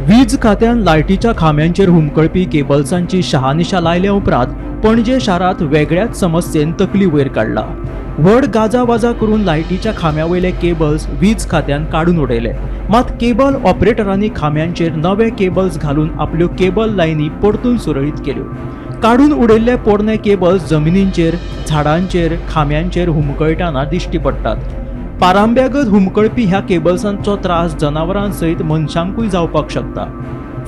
वीज खात्यान लायटीच्या खांब्यांचेर हुमकळपी केबल्सांची शहानिशा लायल्या उपरांत पणजे शारांत वेगळ्याच समस्येन तकली वयर काडला. व्हड गाजावाजा करून लायटीच्या खांब्या वयले केबल्स वीज खात्यान काडून उडयले. मात केबल ऑपरेटरांनी खांब्यांचेर नवे केबल्स घालून आपल्यो केबल लायनी परतून सुरळीत केल्यो. काडून उडयल्ले पोरणे केबल्स जमिनींचेर, झाडांचेर, खांब्यांचेर हुमकळटाना दिश्टी पडटात. पारांब्यागत हुमकळपी ह्या केबल्सांचो त्रास जनावरां सयत मनशांकूय जावपाक शकता.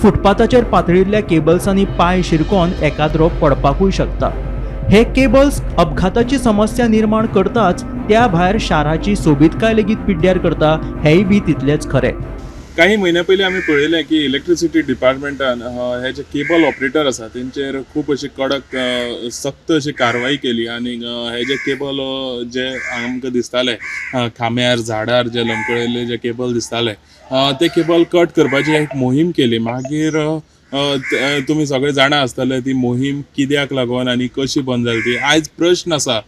फुटपाथाचेर पातळिल्ल्या केबल्सांनी पांय शिरकोन एकाद्रो पडपाकूय शकता. हे केबल्स अपघाताची समस्या निर्माण करताच, त्या भायर शाराची सोबीतकाय लेगीत पिड्ड्यार करता, हेंय बी तितलेंच खरें. काही म्हयन्या पयलीं आमी पळयलें की इलेक्ट्रिसिटी डिपार्टमेंटान हे जे केबल ऑपरेटर आसा तेंचेर खूब अशी कडक, सक्त अशी कारवाई केली आनी हे जे केबल जे आमकां दिसताले, खांब्यार झाडार जे लमकळिल्ले जे केबल दिसताले, ते केबल कट करपाची एक मोहीम केली. मागीर तुमी सगळे जाणा आसतले ती मोहीम कित्याक लागून आनी कशी बंद जाली ती. आयज प्रश्न आसा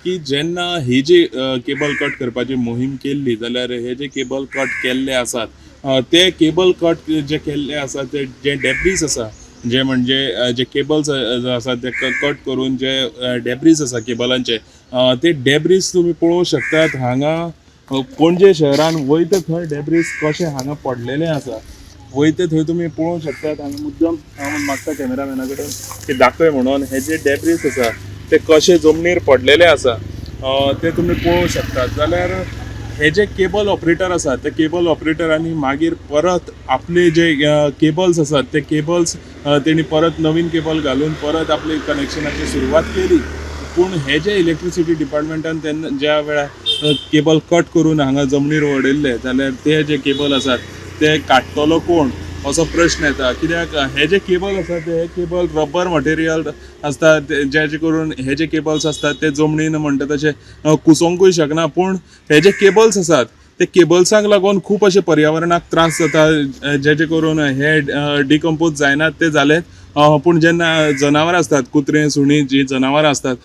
की जेन्ना ही जी केबल कट करपाची मोहीम केल्ली जाल्यार हे जे केबल कट केल्ले आसात, ते केबल कट जे केल्ले आसा ते जे डेब्रीज आसा, जे म्हणजे जे केबल्स आसात ते कट करून जे डेब्रीज आसा केबलांचे, ते डेब्रीज तुमी पळोवंक शकतात. हांगा पणजे शहरान वयता थंय डेब्रीज कशे हांगा पडलेले आसा, वयता थंय तुमी पळोवंक शकतात. हांगा मुद्दम हांव मागता कॅमेरामॅना कडेन की दाखय म्हणून, हे जे डेब्रीज आसा ते कशे जमनीर पडलेले आसा ते तुमी पळोवंक शकतात. जाल्यार हे जे केबल ऑपरेटर आसात ते केबल ऑपरेटरांनी मागीर परत आपले जे केबल्स आसात ते केबल्स तेणी परत नवीन केबल घालून परत आपले कनेक्शनाची सुरवात केली. पूण हे जे इलेक्ट्रिसिटी डिपार्टमेंटान तेन्ना ज्या वेळार केबल कट करून हांगा जमनीर वडयल्ले जाल्यार ते जे केबल आसात ते काडटलो कोण असो प्रश्न येता. कित्याक हे जे केबल आसा ते केबल रबर मटेरियल आसता, जे करून हे जे केबल्स आसतात ते जमनीन म्हणटा तशे कुसोंकूय शकना. पूण हे जे केबल्स आसात ते केबल्सांक लागून खूब अशे पर्यावरणाक त्रास जाता, जेचे करून हे डिकम्पोज जायनात ते जालेत, पूण जेन्ना जनावरां आसतात, कुत्रे सुणी जी जनावरां आसतात,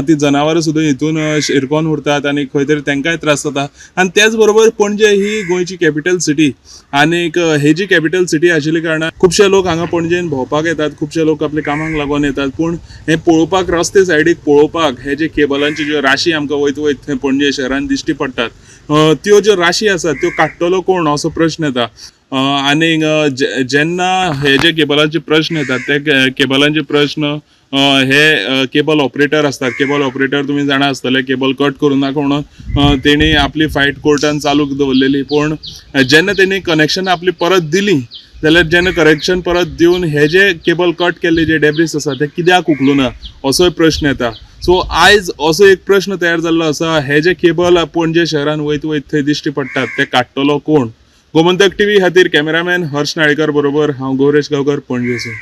ती जनावरां सुद्दां हितून शिरकोन उरतात आनी खंय तरी तांकांय त्रास जाता. आनी तेच बरोबर पणजे ही गोंयची कॅपिटल सिटी आनीक ही जी कॅपिटल सिटी आशिल्ल्या कारणान खुबशे लोक हांगा पणजेन भोंवपाक येतात, खुबशे लोक आपल्या कामाक लागून येतात. पूण हे पळोवपाक, रस्ते सायडीक पळोवपाक हे जे केबलांची ज्यो राशी आमकां वयत वयत थंय पणजे शहरान दिश्टी पडटात, त्यो ज्यो राशी आसात त्यो काडटलो कोण असो प्रश्न येता. आनीक जेन्ना हे जे केबलांचे प्रश्न येतात ते केबलांचे प्रश्न हे केबल ऑपरेटर आसतात. केबल ऑपरेटर तुमी जाणा आसतले, केबल कट करूं नाका म्हणून तेणी आपली फायट कोर्टान चालू दवरलेली. पूण जेन्ना तेणी कनेक्शन आपली परत दिली जाल्यार जेन्ना कनेक्शन परत दिवन हे जे केबल कट केल्ले जे डेब्रीस आसा ते कित्याक उखलूना असोय प्रश्न येता. सो आयज असो एक प्रश्न तयार जाल्लो आसा, हे जे केबल पणजे शहरान वयत वयत थंय दिश्टी पडटात ते काडटलो कोण? गोमंतक टीव्ही खातीर कॅमेरामॅन हर्ष नाळेकर बरोबर हांव गौरेश गांवकर, पणजेसून.